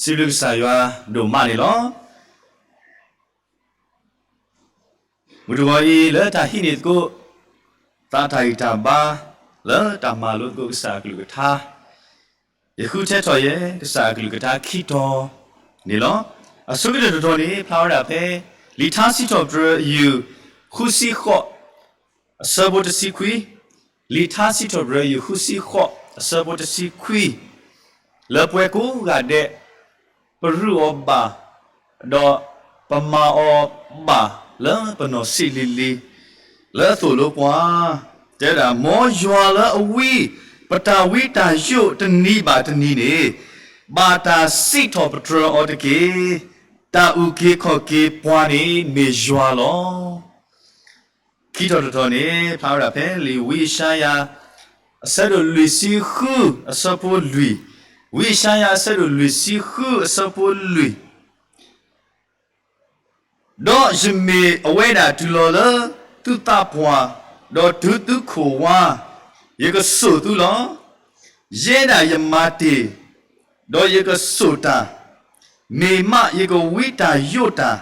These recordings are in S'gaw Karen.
စံးဘျုးကစၢ်ယွၤဒိၣ်မးန့ၣ်လီၤ. မုၢ်တဂီၤအံၤ လၢတၢ်ဟံးန့ၢ်သကိး သးတၢ်ဂံၢ်တၢ်ဘါ လၢတၢ်မၤလိသကိးကစၢ်အကလုၢ်ကထါ, ယဃုထၢထီၣ်ယဲ ကစၢ်အကလုၢ်ကထါခံတီၤန့ၣ်လီၤ. အဆိကတၢၢ်တတီၤန့ၣ် ဖျါဝဲဒၣ်ဖဲ လံာ်ထါစံးထီၣ်ပတြၢၤ ယုၢ်ဃုဆံဃိး အဆၢဖိတဆံခွံ, လံာ်ထါစံးထီၣ်ပတြၢၤ ယုၢ်ဃုဆံဃိး အဆၢဖိတဆံခွံ, လၢပှၤကိးဂၤဒဲး ပရုၢ်အီၤဘၣ်, ဒီးပမၤအီၤဘၣ်လၢပနီၢ်ဆံးလံၤလံၤ လၢအသိၣ်လိပှၤ, တဲဒၣ် မ်ယွၤလၢအဝံ ပတၢ်ဝံတၢ်ယိးတနံၤဘၣ်တနံၤန့ၣ် ဘၣ်တၢ်စံးထီၣ်ပတြၢၤအီၤတက့ၢ်. တၢ်အုၣ်က့ၤခီၣ်က့ၤပှၤန့ၣ် မ့ၢ်ယွၤလီၤ. ခံထီၣ်တထီၣ်န့ၣ် ဖျါဝဲဒၣ်ဖဲလံာ်ဝံယၡါယၤ အဆၢဒိၣ်လွံၢ်ဆံဃု အဆၢဖိလွံၢ်, ဝံယၡါယၤ အဆၢဒိၣ်လွံၢ်ဆံဃု အဆၢဖိလွံၢ်, ဒီးယမ့ၢ်အဝဲဒၣ်တုၤလီၤလၢသုသးပှၢ်, ဒီးတုၤသုခိၣ်ဝါ, ယကစိာ်သုလီၤ. ယဲဒၣ်ယမၤတ့ၢ်, ဒီးယကစိာ်တၢ်, မ့ၢ်မးယကဝံတၢ်ယိးတၢ်,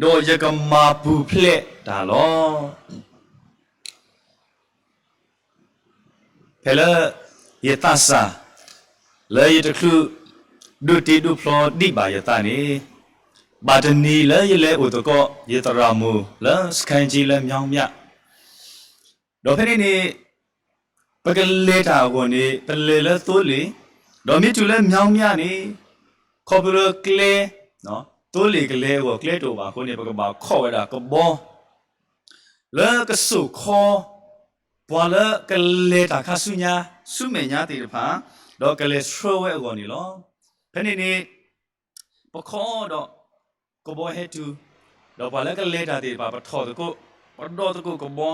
ဒီးယကမၤပူၤဖျဲးတၢ်လီၤ. ဖဲလၢယသးစၢ် လၢယတချုးဒိးတ့ဒိးဖျီဒံးဘၣ်ယသးန့ၣ်, ဘၣ်တနံၤလၢယလဲၤအိၣ်သကိး ယသရၣ်မုၣ်လၢစခါကၠံလၢ မြောင်းမြ ဒီးဖဲန့ၣ်န့ၣ် ပကလဲၤတၢ်အဂီၢ်န့ၣ် ပလဲၤလၢသိလ့ၣ်, ဒီးမ့ၢ်တုၤလၢ မြောင်းမြ န့ၣ် ခီဖျိလၢကျဲ, သိလ့ၣ်ကလဲၤအဂီၢ် ကျဲတအိၣ်ဘၣ်အဃိန့ၣ် ပကဘၣ်ခီၣ်ဝဲဒၣ်ကဘီ လၢကစိာ်ခီ ပှၤလၢကလဲၤတၢ်ခါဆူညါ ဆူမဲာ်ညါသ့ၣ်တဖၣ်, ဒီးကလဲၤဆှၢဝဲအဂီၢ်န့ၣ်လီၤ. ဖဲန့ၣ်န့ၣ် ပခီဒီးကဘီဟဲတုၤ, ဒီးပှၤလၢကလဲၤတၢ်သ့ၣ်တဖၣ် ပထီၣ်သကိး, ပဒီသကိးကဘီ,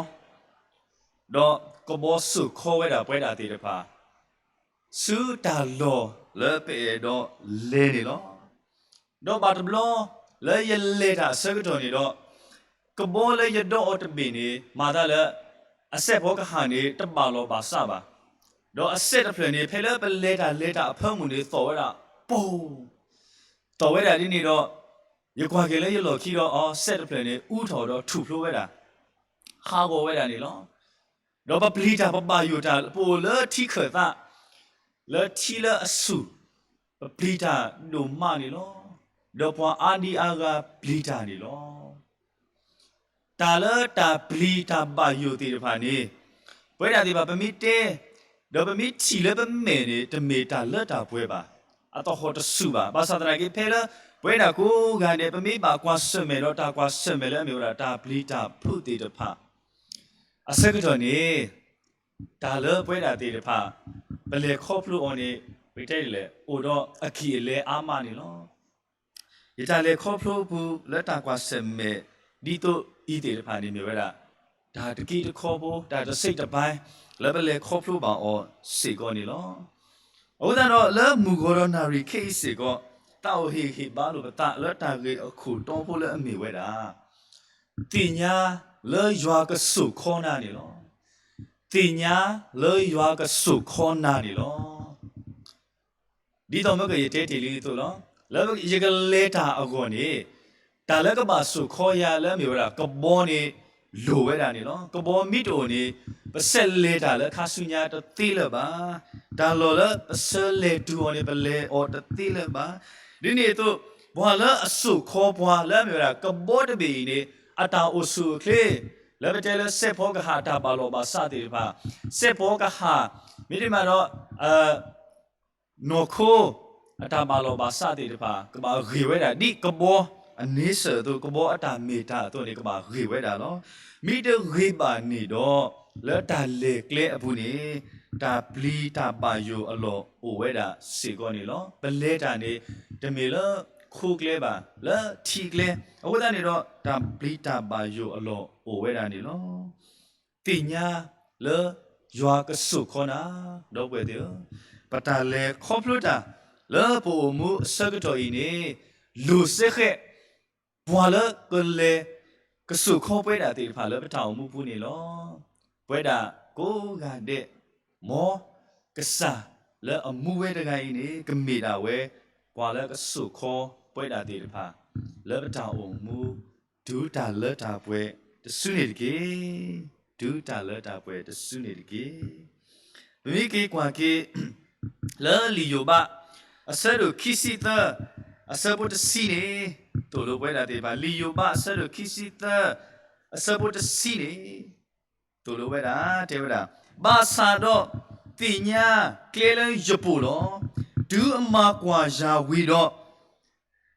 ဒီးကဘီစိာ်ခီဝဲဒၣ်ပဝဲဒၣ်သ့ၣ်တဖၣ် ဆူတၢ်လီၢ်လၢပအဲၣ်ဒိးလဲၤန့ၣ်လီၤ. ဒီးဘၣ်တဘျီလၢယလဲၤတၢ်အဆၢကတီၢ်န့ၣ်ဒီး ကဘီလၢယဒီအီၤတဘ့ၣ်န့ၣ် မၤသးလၢ အစဲးဖီကဟၣ်န့ၣ် တဘၣ်လီၢ်ဘၣ်စးဘၣ်. ဒီးအစဲးတဖျၢၣ်န့ၣ် ဖဲလၢပလဲၤတၢ်လဲၤတၢ်အဖၢမုၢ်န့ၣ် သီၣ်ဝဲဒၣ်, ပိၢ်, သီၣ်ဝဲဒၣ်ဒ်န့ၣ်ဒီး ယကွၢ်က့ၤလၢယလီၢ်ခံဒီး အစဲးတဖျၢၣ်န့ၣ် အူထီၣ်ဒီးထူၣ်ဖျိဝဲဒၣ်, ဟးဂီၤဝဲဒၣ်န့ၣ်လီၤ. ဒီးပပျံၤတၢ်ပဘၣ်ယိၣ်တၢ် ပအိၣ်လၢထံခၢၣ်သး, လၢထံလၢအဆူၣ်, ပပျံၤတၢ်ဒိၣ်မးန့ၣ်လီၤ. ဒီးပှၤအါဒံအါဂၤပျံၤတၢ်န့ၣ်လီၤ. တၢ်လၢတၢ်ပျံၤတၢ်ဘၣ်ယိၣ်သ့ၣ်တဖၣ်န့ၣ် ပဝဲဒၣ်သ့ၣ်တဖၣ် ပမ့ၢ်တဲ, ဒီးပမ့ၢ်ထံၣ်လၢပမဲာ်န့ၣ် တမ့ၢ်တၢ်လၢတၢ်ပှဲၤဘၣ်, အသဟီၣ်တဆူၣ်ဘၣ်. ဘၣ်ဆၣ်သနာ်က့ ဖဲလၢပဝဲဒၣ်ကိးဂၤဒဲး ပမ့ၢ်ဘၣ်ကွၢ်ဆၢၣ်မဲာ်ဒီးတၢ်ကွၢ်ဆၢၣ်မဲာ်လၢအမ့ၢ်ဝဲဒၣ်တၢ်ပျံၤတၢ်ဖုးသ့ၣ်တဖၣ် အဆၢကတီၢ်န့ၣ် တၢ်လၢပဝဲဒၣ်သ့ၣ်တဖၣ် ပလဲၤခီဖျိအီၤန့ၣ် ပကတဲဒ်လဲၣ် အိၣ်ဒီးအကံၢ်အလဲအါမးန့ၣ်လီၤ. ယတၢ်လဲၤခီဖျိပူၤလၢတၢ်ကွၢ်ဆၢၣ်မဲာ် ဒ်သိးအံၤသ့ၣ်တဖၣ်န့ၣ်မ့ၢ်ဝဲဒၣ် တၢ်တကံတခီဖိ တၢ်တစိတ်တပိုင်း လၢပလဲၤခီဖျိဘၣ်အီၤစ့ၢ်ကီးန့ၣ်လီၤ. အဃိသတးဒီး လၢမုၢ်ဂီၤဒီးနၣ်ရံၣ်ခဲအံၤစ့ၢ်ကီး သးအိၣ်ဟ့ၣ်ဂံၢ်ဟ့ၣ်ဘါလိာ်ပသးလၢတၢ်ဂ့ၢ်အခိၣ်တီဖိလၢအမ့ၢ်ဝဲဒၣ် သ့ၣ်ညါလၢယွၤကစိာ်ခီနၤန့ၣ်လီၤ. သ့ၣ်ညါလၢယွၤကစိာ်ခီနၤန့ၣ်လီၤ. ဒ်သိးမ့ၢ်ကယတဲတ့ၢ်လံအသိးလီၤ. လၢယကလဲၤတၢ်အဂီၢ်န့ၣ် တၢ်လၢကဘၣ်စိာ်ခီယၤလၢအမ့ၢ်ဝဲဒၣ် ကဘီန့ၣ် လိၣ်ဝဲဒၣ်န့ၣ်လီၤ. ကဘီမ့ၢ်တအိၣ်န့ၣ် ပဆဲးလဲၤတၢ်လၢခါဆူညါတသ့လၢၤဘၣ်. တၢ်လီၢ်လၢပဆၢလဲၤတုၤအီၤန့ၣ် ပလဲၤအီၤတသ့လၢၤဘၣ်. ဒ်န့ၣ်အသိး ပှၤလၢအစိာ်ခီပှၤလၢအမ့ၢ်ဝဲဒၣ် ကဘီတဘ့ၣ်အံၤန့ၣ် အတၢ်အိၣ်ဆူၣ်အိၣ်ချ့ လၢပတဲလၢစဲးဖီကဟၣ်တၢ်ဘၣ်လီၢ်ဘၣ်စးသ့ၣ်တဖၣ်, စဲးဖီကဟၣ် မ့တမ့ၢ်ဒီး နီၢ်ခိ အတၢ်ဘၣ်လီၢ်ဘၣ်စးသ့ၣ်တဖၣ် ကဘၣ်ဂ့ၤဝဲဒၣ်ဒ်ကဘီအန့ဆၢၣ်အသိး ကဘီအတၢ်မ့ၢ်တၢ်အသိးန့ၣ် ကဘၣ်ဂ့ၤဝဲဒၣ်လီၤ. မ့ၢ်တဂ့ၤဘၣ်န့ၣ်ဒီး လၢတၢ်လဲၤကျဲအပူၤန့ၣ် တၢ်ပျံၤတၢ်ဘၣ်ယိၣ်အလီၢ်အိၣ်ဝဲဒၣ်စ့ၢ်ကီးန့ၣ်လီၤ. ပလဲၤတၢ်န့ၣ် တမ့ၢ်လၢခိကျဲဘၣ်, လၢထံကျဲ, အဃိသတးန့ၣ်ဒီး တၢ်ပျံၤတၢ်ဘၣ်ယိၣ်အလီၢ်အိၣ်ဝဲဒၣ်န့ၣ်လီၤ. သ့ၣ်ညါလၢယွၤကစိာ်ခီနၤ, ဒီပုၢ်ဝဲၢ်သ့ၣ်ဧၢ, ပတၢ်လဲၤခီဖျိတၢ် လၢပအိၣ်မူအဆၢကတီၢ်အံၤန့ၣ် လိၣ်စ့ၢ်ကီး ပှၤလၢကလဲၤ ကစိာ်ခီပဝဲဒၣ်သ့ၣ်တဖၣ်လၢပတၢ်အိၣ်မူပူၤန့ၣ်လီၤ. ပဝဲဒၣ်ကိးဂၤဒဲး မ်ကစၢ်လၢအမူဝဲတဂၤအံၤန့ၣ် ကမ့ၢ်ဒၣ်ဝဲ ပှၤလၢကစိာ်ခီပဝဲဒၣ်သ့ၣ်တဖၣ် လၢပတၢ်အိၣ်မူ တုၤတၢ်လၢတၢ်ပှဲၤတစုန့ၣ်တက့ၢ်. တုၤတၢ်လၢတၢ်ပှဲၤတစုန့ၣ်တက့ၢ်. ပမ့ၢ်က့ၤကွၢ်က့ၤ လၢလံာ်ယိၤဘး အဆၢဒိၣ်ခံဆံသၢ အဆၢဖိတဆံန့ၣ် သိၣ်လိပဝဲဒၣ်သ့ၣ်တဖၣ်, လံာ်ယိၤဘးအဆၢဒိၣ်ခံဆံသၢ အဆၢဖိတဆံန့ၣ် သိၣ်လိဝဲဒၣ် တဲဝဲဒၣ်, ဘၣ်ဆၣ်ဒီးသ့ၣ်ညါကျဲလၢယပူၤလီၤ. တုၤအမၤကွၢ်ယၤဝံၤ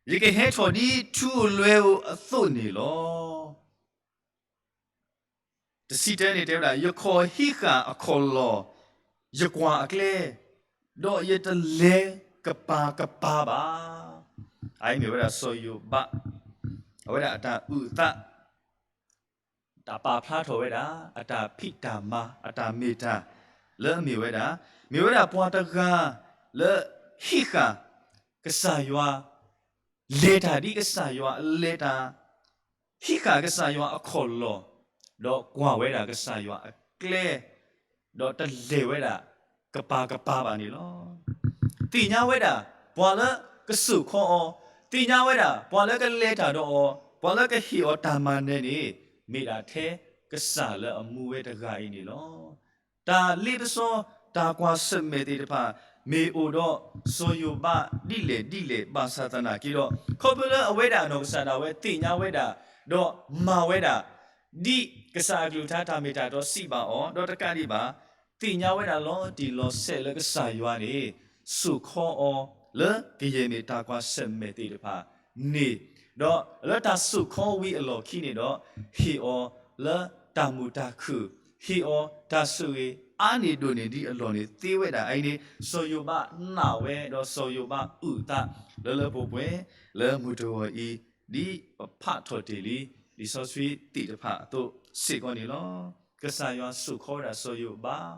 ဒီး, ယကဟဲထီၣ်ဒ်ထူဧိၤလွဲဧိၤအသိးန့ၣ်လီၤ. တဆံတၢန့ၣ်တဲဝဲဒၣ်, ယခီၣ်ဟံးဃာ်အခီၣ်လီၢ် ယကွၢ်အကျဲ, ဒီးယတလဲၤကပၤကပၤဘၣ်. အအံၤမ့ၢ်ဝဲဒၣ်စီၤယိၤဘး အဝဲဒၣ်အတၢ်အုၣ်အသး တၢ်ပာ်ဖျါထီၣ်ဝဲဒၣ် အတၢ်ဖံးတၢ်မၤ အတၢ်မ့ၢ်တၢ် လၢအမ့ၢ်ဝဲဒၣ်, မ့ၢ်ဝဲဒၣ်ပှၤတဂၤလၢ ဟံးဃာ်ကစၢ်ယွၤ, လဲၤတၢ်ဒ်ကစၢ်ယွၤအလဲၤတၢ်, ဟံးဃာ်ကစၢ်ယွၤအခီၣ်လီၢ်, ဒီးကွၢ်ဝဲဒၣ်ကစၢ်ယွၤအကျဲ, ဒီးတလဲၤဝဲဒၣ် ကပၤကပၤဘၣ်န့ၣ်လီၤ. သ့ၣ်ညါဝဲဒၣ် ပှၤလၢကစိာ်ခီအီၤ, သ့ၣ်ညါဝဲဒၣ် ပှၤလၢကလဲၤတၢ်ဒီးအီၤ, ပှၤလၢကဟ့ၣ်အီၤတၢ်မၤနၢၤန့ၣ် မ့ၢ်ဒၣ်ထဲကစၢ်လၢအမူဝဲတဂၤအံၤန့ၣ်လီၤ. တၢ်လ့ပစီ တၢ်ကွၢ်ဆၢၣ်မဲာ်သ့ၣ်တဖၣ် မ့ၢ်အိၣ်ဒီးစီၤယိၤဘးဒ်လဲၣ်ဒ်လဲၣ် ဘၣ်ဆၣ်သနာ်က့ဒီး ခီဖျိလၢအဝဲဒၣ်အနီၢ်ကစၢ်ဒၣ်ဝဲသ့ၣ်ညါဝဲဒၣ် ဒီးမၤဝဲဒၣ် ဒ်ကစၢ်အကလုၢ်ကထါတၢ်မ့ၢ်တၢ်တီစံးဘၣ်အီၤ ဒီးတကးဒံးဘၣ် သ့ၣ်ညါဝဲဒၣ်လီၤတံၢ်လီၤဆဲးလၢကစၢ်ယွၤန့ၣ် စိာ်ခီအီၤလၢကယဲၢ်မ့ၢ်တၢ်ကွၢ်ဆၢၣ်မဲာ်သ့ၣ်တဖၣ်န့ၣ်, ဒီးလၢတၢ်စိာ်ခီဝံၤအလီၢ်ခံန့ၣ်ဒီး ဟ့ၣ်အီၤလၢတၢ်မုာ်တၢ်ခုၣ်, ဟ့ၣ်အီၤတၢ်ဆိၣ်ဂ့ၤ အါန့ၢ်ဒိၣ်န့ၢ်ဒ်အလီၢ်န့ၣ်သ့ဝဲဒၣ်အံၤန့ၣ် စီၤယိၤဘးနာ်ဝဲဒီးစီၤယိၤဘးအုၣ်အသး လၢလၢပှဲၤပှဲၤ လၢမုၢ်တဂီၤအံၤ ဒ်ပဖးထီၣ်တ့ၢ်လံ လံာ်စီဆှံသ့ၣ်တဖၣ်အသိးစ့ၢ်ကီးန့ၣ်လီၤ. ကစၢ်ယွၤစိာ်ခီဝဲဒၣ်စီၤယိၤဘး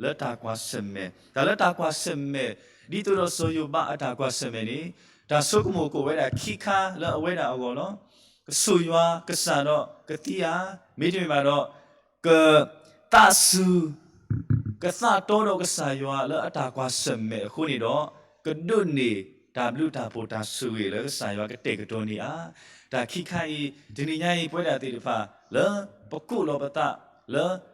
လၢတၢ်ကွၢ်ဆၢၣ်မဲာ်, တၢ်လၢတၢ်ကွၢ်ဆၢၣ်မဲာ် ဒ်သိးဒီးစီၤယိၤဘးအတၢ်ကွၢ်ဆၢၣ်မဲာ်န့ၣ် တၢ်ဆိကမိၣ်ကအိၣ်ဝဲဒၣ်ခံခါလၢအဝဲဒၣ်အဂီၢ်လီၤ. ကစိာ်ယွၤကစၢ်ဒီးကသံဧါ, မ့တမ့ၢ်ဘၣ်ဒီး ကသးစူၤ ကသးတီဒီးကစၢ်ယွၤလၢအတၢ်ကွၢ်ဆၢၣ်မဲာ်အဃိန့ၣ်ဒီး ကဒိးန့ၢ်တၢ်ဘျုးတၢ်ဖှိၣ်တၢ်ဆိၣ်ဂ့ၤလၢကစၢ်ယွၤကတဲာ်ကတီၤန့ၢ်ဧါ. တၢ်ခံခါအံၤ တနံၤညါအံၤ ပဝဲဒၣ်သ့ၣ်တဖၣ် လၢပကိးလီၤပသးလၢ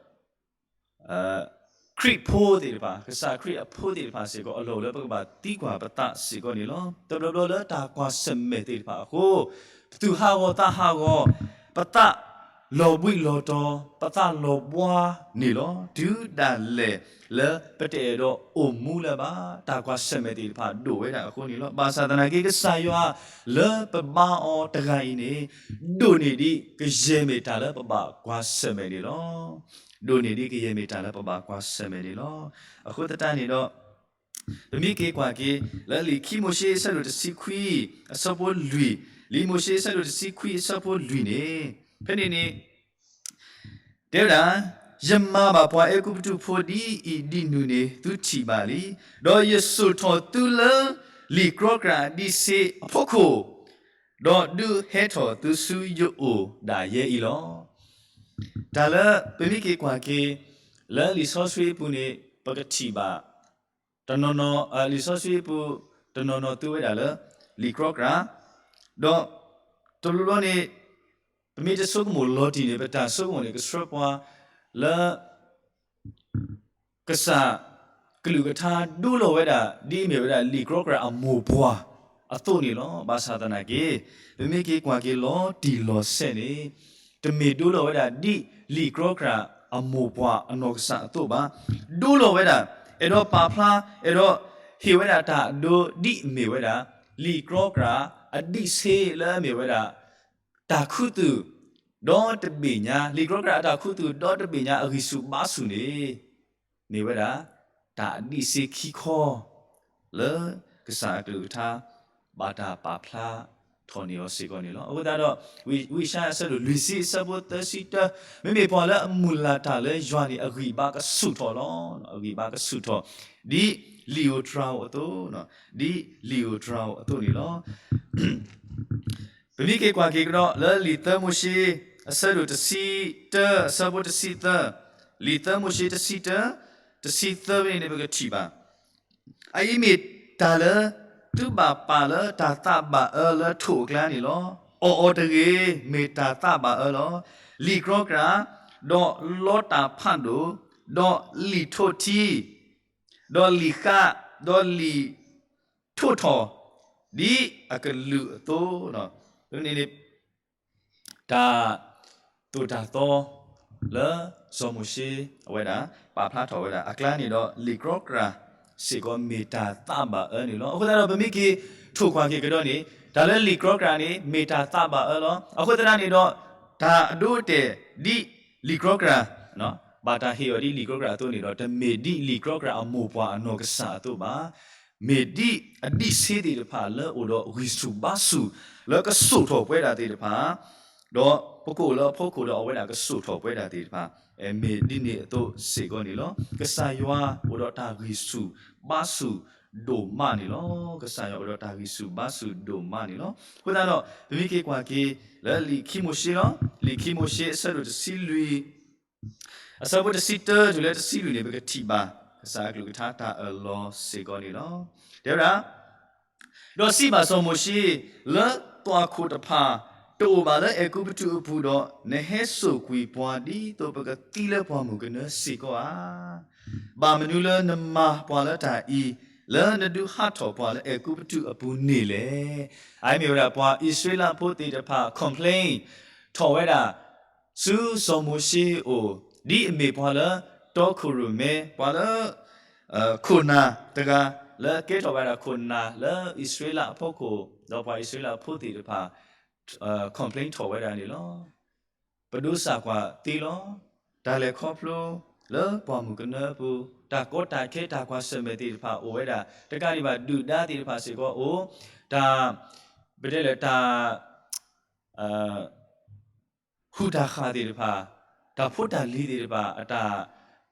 ခရံာ်ဖိသ့ၣ်တဖၣ်, ကစၢ်ခရံာ်အဖိသ့ၣ်တဖၣ်စ့ၢ်ကီး အလီၢ်အိၣ်လၢပကဘၣ်သံကွၢ်ပသးစ့ၢ်ကီးန့ၣ်လီၤ. တဘျီဘျီလၢတၢ်ကွၢ်ဆၢၣ်မဲာ်သ့ၣ်တဖၣ်အဃိ ပသူၣ်ဟးဂီၤသးဟးဂီၤ, ပသးလီၤဘှံးလီၤတီၤ, ပသးလီၤဘှါန့ၣ်လီၤ. တုၤဒၣ်လဲာ်လၢပတအဲၣ်ဒိးအိၣ်မူလၢၤဘၣ် တၢ်ကွၢ်ဆၢၣ်မဲာ်သ့ၣ်တဖၣ်ဒိၣ်ဝဲဒၣ်အဃိန့ၣ်လီၤ. ဘၣ်ဆၣ်သနာ်က့ ကစၢ်ယွၤလၢပဘါအီၤတဂၤအံၤန့ၣ် ဒိၣ်န့ၢ်ဒ်ကယဲၢ်မ့ၢ်တၢ်လၢပဘၣ်ကွၢ်ဆၢၣ်မဲာ်န့ၣ်လီၤ. ဒိၣ်န့ၢ်ဒ်ကယဲၢ်မ့ၢ်တၢ်လၢပဘၣ်ကွၢ်ဆၢၣ်မဲာ်န့ၣ်လီၤ. အဃိသတးန့ၣ်ဒီး ပမ့ၢ်က့ၤကွၢ်က့ၤ လၢလံာ်ခံမိၤၡ့အဆၢဒိၣ်တဆံခွံ အဆၢဖိလွံၢ်, လံာ်မိၤၡ့အဆၢဒိၣ်တဆံခွံအဆၢဖိလွံၢ်န့ၣ် ဖဲန့ၣ်န့ၣ် တဲဝဲဒၣ်, ယမၤဘၣ်ပှၤအဲၤကူပတူးဖိဒ်အံၤဒ်နုၤန့ၣ် သုထံၣ်ဘၣ်လံ. ဒီးယစိာ်ထီၣ်သုလၢလံာ်ကြီကြာ်အဒံးဆ့အဖီခိၣ်, ဒီးဒုးဟဲထီၣ်သုဆူယအိၣ်ဒၣ်ယဲအံၤလီၤ. တၢ်လၢပမ့ၢ်က့ၤကွၢ်က့ၤ လၢလံာ်စီဆှံအပူၤန့ၣ် ပကထံၣ်ဘၣ် တနီၤနီၤ လံာ်စီဆှံအပူၤ တနီၤနီၤသူဝဲဒၣ်လၢ လံာ်ကြီကြာ်, ဒီးတဘျီဘျီန့ၣ် ပမ့ၢ်တဆိကမိၣ်လီၤတံၢ်န့ၣ် ပတၢ်ဆိကမိၣ်န့ၣ် ကဆှၢပှၤလၢ ကစၢ်ကလုၢ်ကထါဒိလီၤဝဲဒၣ် ဒ်အမ့ၢ်ဝဲဒၣ်လံာ်ကြီကြာ်အမိၢ်ပှၢ်အသိးန့ၣ်လီၤ. ဘၣ်ဆၣ်သနာ်က့ ပမ့ၢ်က့ၤကွၢ်က့ၤလီၤတံၢ်လီၤဆဲးန့ၣ် တမ့ၢ်ဒိလီၤဝဲဒၣ်ဒ်လံာ်ကြီကြာ်အမိၢ်ပှၢ်အနီၢ်ကစၢ်အသိးဘၣ်. ဒိလီၤဝဲဒၣ် အဲၣ်ဒိးပာ်ဖျါ အဲၣ်ဒိးဟ့ၣ်ဝဲဒၣ်တၢ်အဒိဒ်အမ့ၢ်ဝဲဒၣ် လံာ်ကြီကြာ်အဒံးဆ့လၢအမ့ၢ်ဝဲဒၣ် တၢ်ခူသူၣ် ဒီတဘ့ၣ်ညါ လံာ်ကြီကြာ်အတၢ်ခူသူၣ်ဒီတဘ့ၣ်ညါအဂံၢ်ဆူၣ်ဘါဆူၣ်န့ၣ် မ့ၢ်ဝဲဒၣ် တၢ်အဒံးဆ့ခံခီ လၢကစၢ်အကလုၢ်ကထါ ဘၣ်တၢ်ပာ်ဖျါထီၣ်န့ၢ်အီၤစ့ၢ်ကီးန့ၣ်လီၤ. အဃိသတးဒီး ဝံယၡါယၤအဆၢဒိၣ်လွံၢ်ဆံအဆၢဖိသၢဆံတၢ မ့မ့ၢ်ပှၤလၢအမုၢ်လၢ်တၢ်လၢယွၤန့ၣ် အဂံၢ်ဘါကဆူၣ်ထီၣ်လီၤ. အဂံၢ်ဘါကဆူၣ်ထီၣ် ဒ်လံာ်ဧိၤတြၤဧိၤအသိး, ဒ်လံာ်ဧိၤတြၤဧိၤအသိးန့ၣ်လီၤ. ပမ့ၢ်က့ၤကွၢ်က့ၤကဒီး လၢလံာ်သၢမိၤၡ့ အဆၢဒိၣ်တဆံတၢ အဆၢဖိတဆံသၢ, လံာ်သၢမိၤၡ့တဆံတၢ တဆံသၢဖဲန့ၣ်န့ၣ် ပကထံၣ်ဘၣ်. အအံၤမ့ၢ်တၢ်လၢ တုၤဘၣ်ပာ်လၢတၢ်သးဘၣ်အၢလၢထိၣ်အကျါန့ၣ်လီၤ. အီၣ်အီၤတဂ့ၤ, မ့ၢ်တၢ်သးဘၣ်အၢလီၤ. လံာ်ကြီကြာ်, ဒီးလီတၢ်ဖးဒိၣ်, ဒီးလံာ်ထိးထံ, ဒီးလံာ်ဃး, ဒီးလံာ်ထိးထီၣ်, ဒ်အကလုာ်အသိး, န့ၣ် တၢ်သိၣ်တၢ်သီလၢစီၤမိၤၡ့ အဝဲဒၣ် ပာ်ဖျါထီၣ်ဝဲဒၣ်အကျါန့ၣ်ဒီး လံာ်ကြီကြာ်စ့ၢ်ကီးမ့ၢ်တၢ်သးဘၣ်အၢန့ၣ်လီၤ. အဃိသတးဒီး ပမ့ၢ်က့ၤထိၣ်ကွၢ်က့ၤကဒီးန့ၣ် တၢ်လၢလံာ်ကြီကြာ်န့ၣ် မ့ၢ်တၢ်သးဘၣ်အၢလီၤ. အဃိသတးန့ၣ်ဒီး တၢ်အဒိအတဲာ်ဒ်လံာ်ကြီကြာ် ဘၣ်တၢ်ဟ့ၣ်အီၤဒ်လံာ်ကြီကြာ်အသိးန့ၣ်ဒီး တမ့ၢ်ဒ်လံာ်ကြီကြာ်အမိၢ်ပှၢ်အနီၢ်ကစၢ်အသိးဘၣ်. မ့ၢ်ဒ်အဒံးဆှံသ့ၣ်တဖၣ်လၢအိၣ်ဒီးဂံၢ်ဆူၣ်ဘါဆူၣ် လၢကစိာ်ထီၣ်ပဝဲဒၣ်သ့ၣ်တဖၣ်, ဒီးပကအိၣ်လၢအဖီခိၣ်ဒီးအဝဲဒၣ်ကစိာ်ထီၣ်ပဝဲဒၣ်သ့ၣ်တဖၣ်, မ့ၢ်ဒ်န့ၣ်အသိးစ့ၢ်ကီးန့ၣ်လီၤ. ကစၢ်ယွၤအိၣ်ဒီးတၢ်ဂံၢ်ဆူၣ်ဘါဆူၣ်ဒိၣ်မးန့ၣ်လီၤ. ကစၢ်ယွၤအိၣ်ဒီးတၢ်ဂံၢ်ဆူၣ်ဘါဆူၣ်ဒိၣ်မးန့ၣ်လီၤ. အဃိသတးဒီး ပမ့ၢ်က့ၤကွၢ်က့ၤလၢလံာ်ခံမိၤၡ့လီၤ. လံာ်ခံမိၤၡ့အဆၢဒိၣ်တဆံလွံၢ် အဆၢဖိတဆံတၢတုၤလၢတဆံလွံၢ်န့ၣ် ပကထံၣ်ဘၣ် ကစၢ်အကလုၢ်ကထါတၢ်အၢၣ်လီၤစ့ၢ်ကီးန့ၣ်လီၤ. တဲဝဲဒၣ်, ဒီးစံးဘၣ်စီၤမိၤၡ့, လၢသွၣ်ခိၣ်တဖၣ် တအိၣ်ဘၣ်လၢအဲၤကူပတူးအပူၤဒီး နဟဲစိာ်ကွံာ်ပှၤဒ်သိးပကသံလၢပှၢ်မုၢ်ကနၢစ့ၢ်ကီးဧါ. ဘၣ်မနုၤလၢနမၤပှၤလၢတၢ်အံၤ, လၢနဒုးဟးထီၣ်ပှၤလၢအဲၤကူပတူးအပူၤန့ၣ်လဲၣ်. အမ့ၢ်ဝဲဒၣ်ပှၤအံၣ်စရ့လးဖိသ့ၣ်တဖၣ် complain ထီၣ်ဝဲဒၣ် ဆူစီၤမိၤၡ့အအိၣ်, ဒ်အမ့ၢ်ပှၤလၢတီခိၣ်ရိၣ်မဲ, ပှၤလၢ ခိၣ်နၢ်တဂၤ လၢကဲထီၣ်ဝဲဒၣ်ခိၣ်နၢ်လၢအံၣ်စရ့လးအဖီခိၣ်, ဒီးပှၤအံၣ်စရ့လးဖိသ့ၣ်တဖၣ် complain ထီၣ်ဝဲဒၣ်န့ၣ်လီၤ. ပဒိးစၢ်ကွၢ်သ့လီၤ. တၢ်လဲၤခီဖျိလၢပှၢ်မုၢ်ကနၢအပူၤ, တၢ်ကီတၢ်ခဲတၢ်ကွၢ်ဆၢၣ်မဲာ်သ့ၣ်တဖၣ်အိၣ်ဝဲဒၣ်, တကးဒံးဘၣ် ဒုၣ်ဒါသ့ၣ်တဖၣ်စ့ၢ်ကီးအိၣ်, တၢ် ပတဲလဲၣ် တၢ် ဟူးတၢ်ဃာ်သ့ၣ်တဖၣ်, တၢ်ဖိတၢ်လံၤသ့ၣ်တဖၣ် အတၢ်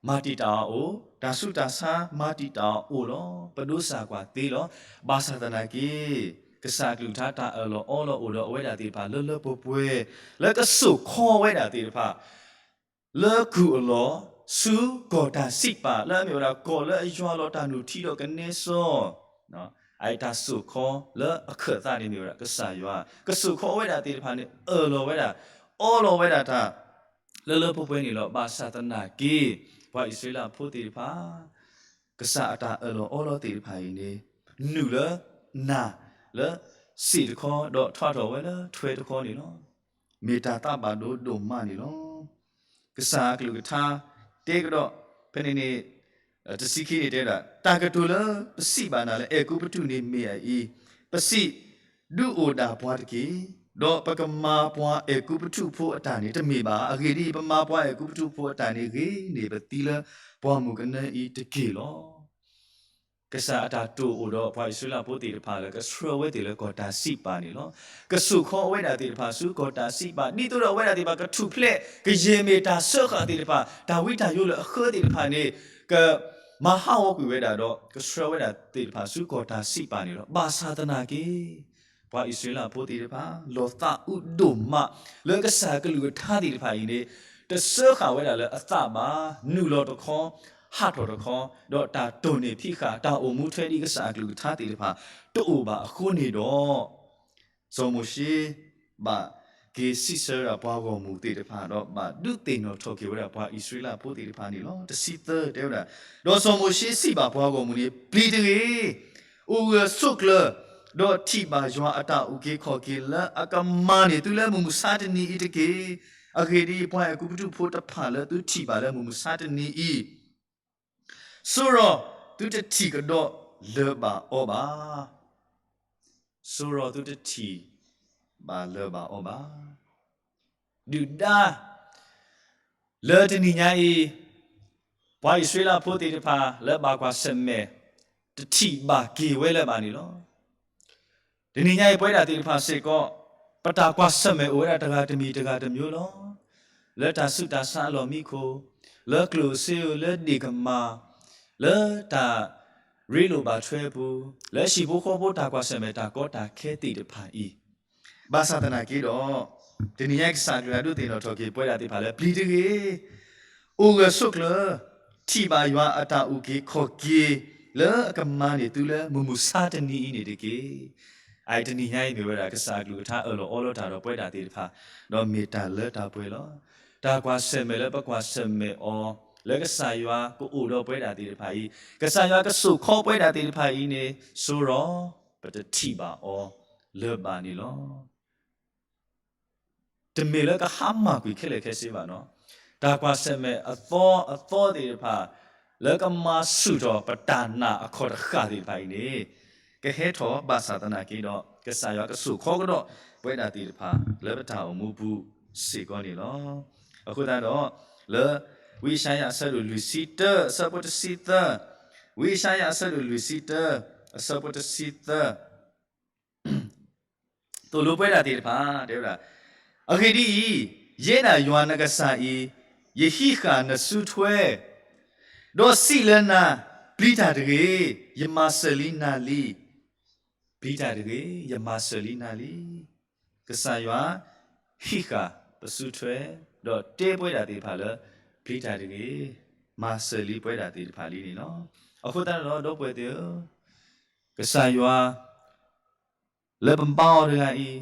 မၤတံာ်တာ်အီၤအိၣ်, တၢ်ဆူးတၢ်ဆါမၤတံာ်တာ်အီၤအိၣ်လီၤ. ပဒိးစၢ်ကွၢ်သ့လီၤ. ဘၣ်ဆၣ်သနာ်က့ ကစၢ်အကလုၢ်ကထါတၢ်အၢၣ်လီၤအီလီၤအိၣ်ဒီးအဝဲဒၣ်သ့ၣ်တဖၣ်လၢလၢပှဲၤပှဲၤ, လၢကစိာ်ခီဝဲဒၣ်သ့ၣ်တဖၣ် လၢကုၢ်အလီၢ်, ဆူကီၢ်တၢ်စံးပာ် လၢအမ့ၢ်ဝဲဒၣ်ကီၢ်လၢအယွၤလီၤတၢ်နုၢ်ထံဒီးကနဲစီ အတၢ်စိာ်ခီလၢအခၢၣ်သးန့ၣ်မ့ၢ်ဝဲဒၣ်ကစၢ်ယွၤ, ကစိာ်ခီဝဲဒၣ်သ့ၣ်တဖၣ်န့ၣ် အၢၣ်လီၤဝဲဒၣ်, အီလီၤဝဲဒၣ်တၢ် လၢလၢပှဲၤပှဲၤန့ၣ်လီၤ. ဘၣ်ဆၣ်သနာ်က့ ပှၤအံၣ်စရ့လးဖိသ့ၣ်တဖၣ် ကစၢ်အတၢ်အၢၣ်လီၤအီလီၤသ့ၣ်တဖၣ်အံၤန့ၣ် နုာ်လၢနၢ်လၢစံာ်တခီ ဒီးထီၣ်ထီၣ်ဝဲလၢထွဲတခီန့ၣ်လီၤ. မ့ၢ်တၢ်သးဘၣ်ဒိဒိၣ်မးန့ၣ်လီၤ. ကစၢ်အကလုၢ်ကထါ တဲကဒီး ဖဲန့ၣ်န့ၣ် တဆံခံန့ၣ်တဲဝဲဒၣ်, တၢ်ကတိၤလၢပစံးဘၣ်နၤလၢအဲၤကူပတူးန့ၣ်မ့ၢ်အအံၤ, ပစံး ဒုးအိၣ်ဒၣ်ပှၤတက့ၢ်, ဒီးပကမၤပှၤအဲၤကူပတူးဖိအတၢ်န့ၣ်တမ့ၢ်ဘၣ်. အဂ့ၢ်ဒ်အံၤ, ပမၤပှၤအဲၤကူပတူးဖိအတၢ်န့ၣ်ဂ့ၤန့ၢ် ပသံလၢပှၢ်မုၢ်ကနၢအံၤတက့ၢ်လီၤ. ကစၢ်အတၢ်တိာ်အိၣ်ဒီးပှၤအံၣ်စရ့လးဖိသ့ၣ်တဖၣ်လၢကဆှၢဝဲသ့ၣ်လၢကီၢ်တၢ်စံးပာ်န့ၣ်လီၤ. ကစိာ်ခီအဝဲဒၣ်သ့ၣ်တဖၣ်ဆူကီၢ်တၢ်စံးပာ် ဒ်သိးဒီးအဝဲဒၣ်သ့ၣ်တဖၣ်ကထူၣ်ဖျဲး ကယဲၢ်မ့ၢ်တၢ်စၢဃာ်သ့ၣ်တဖၣ် တၢ်ဝံတၢ်ယိးလၢအဃၢသ့ၣ်တဖၣ်န့ၣ် ကမၤဟးဂီၤကွံာ်ဝဲဒၣ်ဒီး ကဆှၢဝဲဒၣ်သ့ၣ်တဖၣ်ဆူကီၢ်တၢ်စံးပာ်န့ၣ်လီၤ. ဘၣ်ဆၣ်သနာ်က့ ပှၤအံၣ်စရ့လးဖိသ့ၣ်တဖၣ် လီၤသးအုးဒိၣ်မး လၢကစၢ်ကလုၢ်ကထါသ့ၣ်တဖၣ်အံၤန့ၣ် တစၢဃာ်ဝဲဒၣ်လၢအသးဘၣ်, နုာ်လီၤတခီ ဟးထီၣ်တခီ, ဒီးတၢ်တိာ်န့ၢ်ဖံးဃာ် တၢ်အိၣ်မူထွဲဒ်ကစၢ်အကလုၢ်ကထါသ့ၣ်တဖၣ် တအိၣ်ဘၣ်အဃိန့ၣ်ဒီး စီၤမိၤၡ့ ဘၣ်က့ၤစံးဆၢဝဲဒၣ်ပှၤဂီၢ်မုၢ်သ့ၣ်တဖၣ် ဒီးဘၣ်ဒုးသ့ၣ်နီၣ်ထီၣ်က့ၤဝဲဒၣ်ပှၤအံၣ်စရ့လးဖိသ့ၣ်တဖၣ်န့ၣ်လီၤ. တဆံသၢတဲဝဲဒၣ်, ဒီးစီၤမိၤၡ့စံးဘၣ်ပှၤဂီၢ်မုၢ်န့ၣ်, ပျံၤတဂ့ၤ, အိၣ်ဂၢၢ်ဆိးကျၢၤ, ဒီးထံၣ်ဘၣ်ယွၤအတၢ်အုၣ်က့ၤခီၣ်က့ၤလၢအကမၤန့ၢ်သုလၢမုၢ်မဆါတနံၤအံၤတက့ၢ်. အဂ့ၢ်ဒ်အံၤ, ပှၤအဲၤကူပတူးဖိတဖၣ်လၢသုထံၣ်ဘၣ်လၢမုၢ်မဆါတနံၤအံၤ စိရီၤသုတထံၣ်ကဒီးလၢၤဘၣ်အီၤဘၣ်. စိရီၤသုတထံၣ်ဘၣ်လၢၤဘၣ်အီၤဘၣ်. ဒုၣ်ဒါ လၢတနံၤညါအံၤ ပှၤအံၣ်စရ့လးဖိသ့ၣ်တဖၣ်လၢဘၣ်ကွၢ်ဆၢၣ်မဲာ် တထံၣ်ဘၣ်က့ၤဝဲလၢၤဘၣ်န့ၣ်လီၤ. တနံၤညါအံၤ ပဝဲဒၣ်သ့ၣ်တဖၣ်စ့ၢ်ကီး ပတၢ်ကွၢ်ဆၢၣ်မဲာ်အိၣ်ဝဲဒၣ်တဂၤတမံၤတဂၤတမျိုးလီၤ. လၢတၢ်ဆူးတၢ်ဆါအလီၢ်မံခိၣ်, လၢကျိၣ်စ့ဧိၤ, လၢဒ့ၣ်ကမၢ်, လၢတၢ်ရ့လိာ်ဘၣ်ထွဲအပူၤ, လၢဟံၣ်ဖိဃီဖိတၢ်ကွၢ်ဆၢၣ်မဲာ်တၢ်ကီတၢ်ခဲသ့ၣ်တဖၣ်အံၤ, ဘၣ်ဆၣ်သနာ်က့ဒီး, တနံၤညါအံၤကစၢ်အကလုၢ်ကထါဒုးသ့ၣ်နီၣ်ထီၣ်က့ၤပဝဲဒၣ်သ့ၣ်တဖၣ်လၢ ပျံၤတဂ့ၤ, အိၣ်ဂၢၢ်ဆိးကျၢၤ, ထံၣ်ဘၣ်ယွၤအတၢ်အုၣ်က့ၤခီၣ်က့ၤ လၢအကမၤန့ၢ်သုလၢမုၢ်မဆါတနံၤအံၤန့ၣ်တက့ၢ်. အအံၤတနံၤညါအံၤမ့ၢ်ဝဲဒၣ် ကစၢ်အကလုၢ်ကထါအၢၣ်လီၤအီလီၤတၢ်ဒီးပဝဲဒၣ်သ့ၣ်တဖၣ်, ဒီးမ့ၢ်တၢ်လၢတၢ်ပှဲၤလီၤ. တၢ်ကွၢ်ဆၢၣ်မဲာ်လၢပကွၢ်ဆၢၣ်မဲာ်အီၤ, လၢကစၢ်ယွၤကအိၣ်ဒီးပဝဲဒၣ်သ့ၣ်တဖၣ်အံၤ, ကစၢ်ယွၤကစိာ်ခီပဝဲဒၣ်သ့ၣ်တဖၣ်အံၤန့ၣ် ဆိရီၤ ပတထံၣ်ဘၣ်အီၤလၢၤဘၣ်န့ၣ်လီၤ. တမ့ၢ်လၢကဟါမၢ်ကွံာ်ခဲလၢာ်ခဲဆ့ဘၣ်နီၤ. တၢ်ကွၢ်ဆၢၣ်မဲာ်အသီအသီသ့ၣ်တဖၣ် လၢကမၤဆူၣ်ထီၣ်ပတၢ်နာ်အခီၣ်တဃၣ်သ့ၣ်တဖၣ်အံၤန့ၣ်, ကဟဲထီၣ်ဘၣ်ဆၣ်သနာ်က့ဒီး ကစၢ်ယွၤကစိာ်ခီကဒီးပဝဲဒၣ်သ့ၣ်တဖၣ် လၢပတၢ်အိၣ်မူပူၤစ့ၢ်ကီးန့ၣ်လီၤ. အဃိသတးဒီး လၢ ဝံယၡါယၤအဆၢဒိၣ်လွံၢ်ဆံတၢ အဆၢဖိတဆံသၢ, ဝံယၡါယၤအဆၢဒိၣ်လွံၢ်ဆံတၢ အဆၢဖိတဆံသၢ သိၣ်လိပဝဲဒၣ်သ့ၣ်တဖၣ် တဲဝဲဒၣ်, အဂ့ၢ်ဒ်အံၤ, ယဲဒၣ်ယွၤနကစၢ်အံၤ, ယဟံးဃာ်နစုထွဲ, ဒီးစံးလၢနၤ, ပျံၤတၢ်တဂ့ၤ, ယမၤစၢၤလံနၤလံ. ပျံၤတၢ်တဂ့ၤ, ယမၤစၢၤလံနၤလံ. ကစၢ်ယွၤဟံးဃာ်ပစုထွဲ, ဒီးတဲပဝဲဒၣ်သ့ၣ်တဖၣ်လၢ ပျံၤတၢ်တဂ့ၤ, မၤစၢၤလံပဝဲဒၣ်သ့ၣ်တဖၣ်လံန့ၣ်လီၤ. အဃိသတးဒီး ဒီပုၢ်ဝဲၢ်သ့ၣ်ဧၢ, ကစၢ်ယွၤ လၢပဘါအီၤတဂၤအံၤ,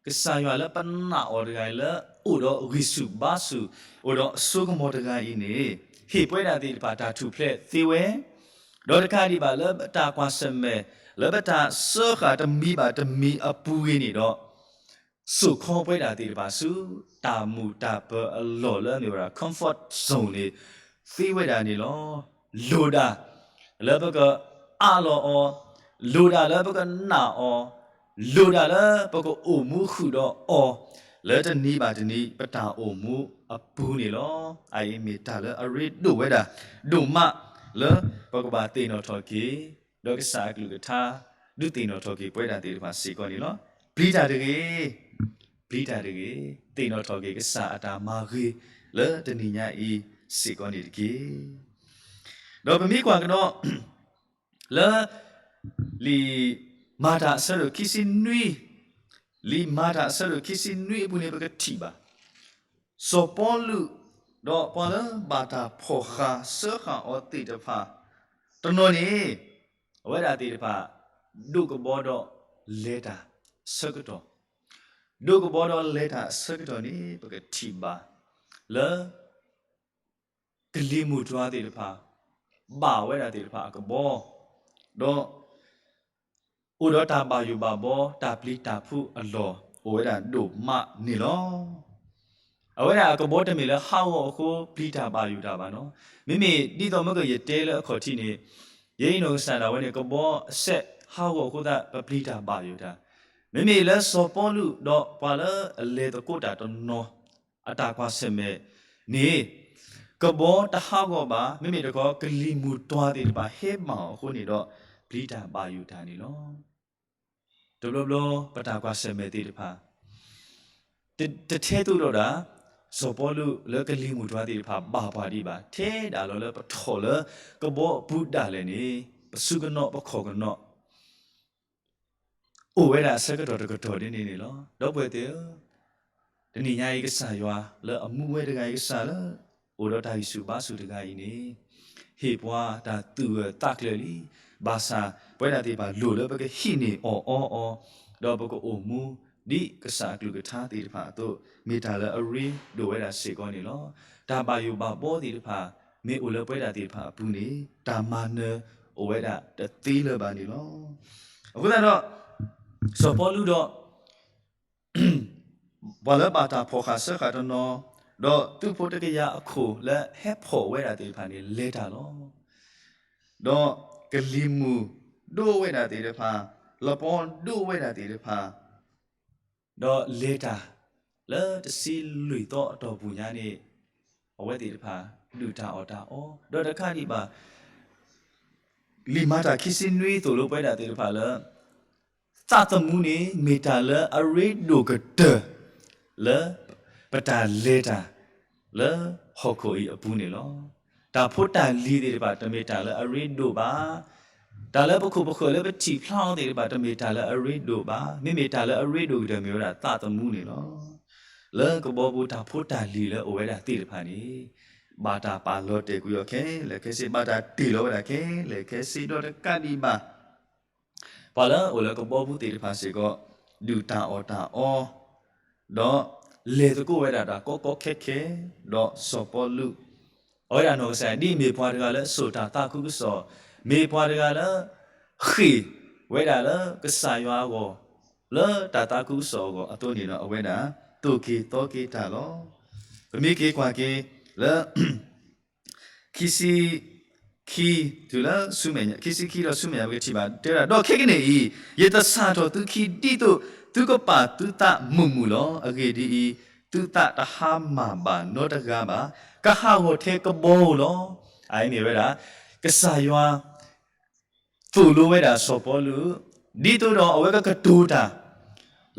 ကစၢ်ယွၤလၢပနာ်အီၤတဂၤအံၤ လၢအိၣ်ဒီးဂံၢ်ဆူၣ်ဘါဆူၣ်, အိၣ်ဒီးအစိကမီၤတဂၤအံၤန့ၣ်, ဟ့ၣ်ပဝဲဒၣ်သ့ၣ်တဖၣ်တၢ်ထူၣ်ဖျဲးသ့ဝဲ, ဒီးတကးဒံးဘၣ်လၢပတၢ်ကွၢ်ဆၢၣ်မဲာ်, လၢပတၢ်စၢဃာ်တမံၤဘၣ်တမံၤအပူၤဂ့ၤန့ၣ်ဒီး စိာ်ခီပဝဲဒၣ်သ့ၣ်တဖၣ်ဆူ တၢ်မုာ်တၢ်ပၢၤအလီၢ်လၢအမ့ၢ်ဝဲဒၣ် comfort zone န့ၣ် သ့ဝဲဒၣ်န့ၣ်လီၤ. လိၣ်ဒၣ်လၢပကအးလီၤအီၤ, လိၣ်ဒၣ်လၢပကနာ်အီၤ, လိၣ်ဒၣ်လၢပကအိၣ်မူဃုာ်ဒီးအီၤ, လၢတနံၤဘၣ်တနံၤပတၢ်အိၣ်မူအပူၤန့ၣ်လီၤ. အအံၤမ့ၢ်တၢ်လၢအရ့ဒိၣ်ဝဲဒၣ်, ဒိၣ်မးလၢပကဘၣ်သ့ၣ်နီၣ်ထီၣ်က့ၤ, ဒီးကစၢ်အကလုၢ်ကထါ ဒုးသ့ၣ်နီၣ်ထီၣ်က့ၤပဝဲဒၣ်သ့ၣ်တဖၣ်စ့ၢ်ကီးန့ၣ်လီၤ. ပျံၤတၢ်တဂ့ၤ, ပျံၤတၢ်တဂ့ၤ, သ့ၣ်နီၣ်ထီၣ်က့ၤကစၢ်အတၢ်မၤဂ့ၤလၢတနံၤညါအံၤစ့ၢ်ကီးန့ၣ်တက့ၢ်. ဒီးပမ့ၢ်ကွၢ်ကဒီး လၢ လံာ်မၤတၢ်အဆၢဒိၣ်ခံဆံနွံ, လံာ်မၤတၢ်အဆၢဒိၣ်ခံဆံနွံအပူၤန့ၣ် ပကထံၣ်ဘၣ် စီၤပီလူး ဒီးပှၤလၢဘၣ်တၢ်ဖီၣ်ဃာ်စၢဃာ်အီၤသ့ၣ်တဖၣ် တနီၤန့ၣ် အဝဲဒၣ်သ့ၣ်တဖၣ် ဒိးကဘီဒီးလဲၤတၢ်အဆၢကတီၢ်, ဒိးကဘီဒီးလဲၤတၢ်အဆၢကတီၢ်န့ၣ် ပကထံၣ်ဘၣ် လၢ ကလံၤမုၢ်တွၤသ့ၣ်တဖၣ် ဘၣ်ဝဲဒၣ်သ့ၣ်တဖၣ်အကဘီ, ဒီး အိၣ်ဒီးတၢ်ဘၣ်ယိၣ်ဘၣ်ဘီ တၢ်ပျံၤတၢ်ဖုးအလီၢ် အိၣ်ဝဲဒၣ်ဒိၣ်မးန့ၣ်လီၤ. အဝဲဒၣ်အကဘီတမ့ၢ်လၢဟးဂီၤအဃိ ပျံၤတၢ်ဘၣ်ယိၣ်တၢ်ဘၣ်နီၤ. မ့မ့ၢ်ဒ်သိးမ့ၢ်ကယတဲလၢအခီၣ်ထံးန့ၣ်, ယအံၤနီၢ်ကစၢ်ဒၣ်ဝဲန့ၣ် ကဘီအစဲးဟးဂီၤအဃိသတး ပပျံၤတၢ်ဘၣ်ယိၣ်တၢ်, မ့မ့ၢ်လၢစီၤပီလူးဒီးပှၤလၢအလဲၤသကိးတၢ်တနီၤ အတၢ်ကွၢ်ဆၢၣ်မဲာ်န့ၣ် ကဘီတဟးဂီၤဘၣ်, မ့မ့ၢ်တခီ ကလံၤမုၢ်တွၤသ့ၣ်တဖၣ်ဟဲဘၣ်အီၤအဃိန့ၣ်ဒီး ပျံၤတၢ်ဘၣ်ယိၣ်တၢ်န့ၣ်လီၤ. တဘျီဘျီ ပတၢ်ကွၢ်ဆၢၣ်မဲာ်သ့ၣ်တဖၣ် တ တထဲသိးဒီးဒၣ် စီၤပီလူးလၢကလံၤမုၢ်တွၤသ့ၣ်တဖၣ်ဘၣ်ပှၤဒံးဘၣ်, ထဲဒၣ်လီၤလၢပထီၣ်လၢကဘီအပူၤဒၣ်လဲာ်န့ၣ် ပစုကနိးပခီၣ်ကနိး အိၣ်ဝဲဒၣ်အဆၢကတီၢ်တကတီၢ်ဒ်န့ၣ်န့ၣ်လီၤ. ဒီပုၢ်ဝဲၢ်သ့ၣ်ဧၢ, တနံၤညါအံၤကစၢ်ယွၤ လၢအမူဝဲတဂၤအံၤကစၢ်လၢ အိၣ်ဒီးတၢ်ဂံၢ်ဆူၣ်ဘါဆူၣ်တဂၤအံၤန့ၣ် ဟ့ၣ်ပှၤတၢ်သူၣ်ဂၢၢ်သးကျၢၤလံ. ဘၣ်ဆၣ်ပဝဲဒၣ်သ့ၣ်တဖၣ်လိၣ်လၢပကဟံးန့ၢ်အီၣ်အီအီၤ, ဒီးပကအိၣ်မူဒ်ကစၢ်အကလုၢ်ကထါသ့ၣ်တဖၣ်အသိး မ့ၢ်တၢ်လၢအရ့ဒိၣ်ဝဲဒၣ်စ့ၢ်ကီးန့ၣ်လီၤ. တၢ်ဘၣ်ယိၣ်ဘၣ်ဘီသ့ၣ်တဖၣ် မ့ၢ်အိၣ်လၢပဝဲဒၣ်သ့ၣ်တဖၣ်အပူၤန့ၣ် တၢ်မၤနၢၤအိၣ်ဝဲဒၣ်တသ့လၢၤဘၣ်န့ၣ်လီၤ. အဃိသတးဒီး စီၤပီလူးဒီး ပှၤလၢဘၣ်တၢ်ဖီၣ်ဃာ်စၢဃာ်တနီၤ, ဒီးသုးဖိတကယၤအခိၣ်လၢဟဲဖီၣ်ဝဲဒၣ်သ့ၣ်တဖၣ်န့ၣ် လဲၤတၢ်လီၤ. ဒီးကလံၤမုၢ်ဒိၣ်ဝဲဒၣ်သ့ၣ်တဖၣ်, လပီဒိၣ်ဝဲဒၣ်သ့ၣ်တဖၣ်, ဒီးလဲၤတၢ်လၢတဆံလွံၢ်သီအတီၢ်ပူၤညါန့ၣ် အဝဲသ့ၣ်တဖၣ်ဒုၣ်တၢ်အီၣ်တၢ်အီ, ဒီးတကးဒံးဘၣ် လံာ်မၤတၢ်ခံဆံနွံသိၣ်လိပဝဲဒၣ်သ့ၣ်တဖၣ်လၢ သးသမူန့ၣ် မ့ၢ်တၢ်လၢအရ့ဒိၣ်ကတၢၢ် လၢ ပတၢ်လဲၤတၢ် လၢဟီၣ်ခိၣ်အံၤအပူၤန့ၣ်လီၤ. တၢ်ဖိတၢ်လံၤသ့ၣ်တဖၣ် တမ့ၢ်တၢ်လၢအရ့ဒိၣ်ဘၣ်. တၢ်လၢပခိၣ်ပဃၢၤလၢပထံၣ်ဖျါအီၤသ့ၣ်တဖၣ် တမ့ၢ်တၢ်လၢအရ့ဒိၣ်ဘၣ်. မ့မ့ၢ်တၢ်လၢအရ့ဒိၣ်ကတၢၢ်မ့ၢ်ဝဲဒၣ်သးသမူန့ၣ်လီၤ. လၢကဘီပူၤတၢ်ဖိတၢ်လံၤလၢအိၣ်ဝဲဒၣ်သ့ၣ်တဖၣ်န့ၣ် ဘၣ်တၢ်ပာ်လီၤတဲာ်ကွံာ်အီၤခဲလၢာ်ခဲဆ့, ဘၣ်တၢ်တ့ၢ်လီၤဝဲဒၣ်ခဲလၢာ်ခဲဆ့, ဒီးတကးဒံးဘၣ် ပှၤလၢအအိၣ်လၢကဘီပူၤသ့ၣ်တဖၣ်စ့ၢ်ကီး ဒုၣ်တၢ်အီၣ်တၢ်အီ, ဒီးလဲၤသကိးဝဲဒၣ်တၢ်ကီကီခဲခဲ, ဒီးစီၤပီလူး အဝဲဒၣ်နီၢ်ကစၢ်ဒ်မ့ၢ်ပှၤတဂၤလၢစိာ်တၢ်သးခုကစီၣ်, မ့ၢ်ပှၤတဂၤလၢ ဃ့ၢ်ဝဲဒၣ်လၢကစၢ်ယွၤအဂီၢ်, လၢတၢ်သးခုကစီၣ်အဂီၢ်အသိးန့ၣ်ဒီး အဝဲဒၣ်သိၣ်က့ၤသီက့ၤတၢ်လီၤ. ပမ့ၢ်က့ၤကွၢ်က့ၤလၢ ခံဆံခံ, တုၤလၢဆူမဲာ်ညါ, ခံဆံခံဒီးဆူမဲာ်ညါ ပကထံၣ်ဘၣ်တဲဝဲဒၣ်, ဒီးခဲကနံၣ်အံၤ ယတစးထီၣ်သုခံဒ်သိး သုကပာ်သုသးမုာ်မုာ်လီၤ. အဂ့ၢ်ဒ်အံၤ, သုသးတဟါမၢ်ဘၣ်နီတဂၤဘၣ်, ကဟးဂီၤထဲကဘီဧိၤလီၤ. အအံၤမ့ၢ်ဝဲဒၣ် ကစၢ်ယွၤ သိၣ်လိဝဲဒၣ်စီၤပီလူး, ဒ်သိးဒီးအဝဲကကတိၤတၢ်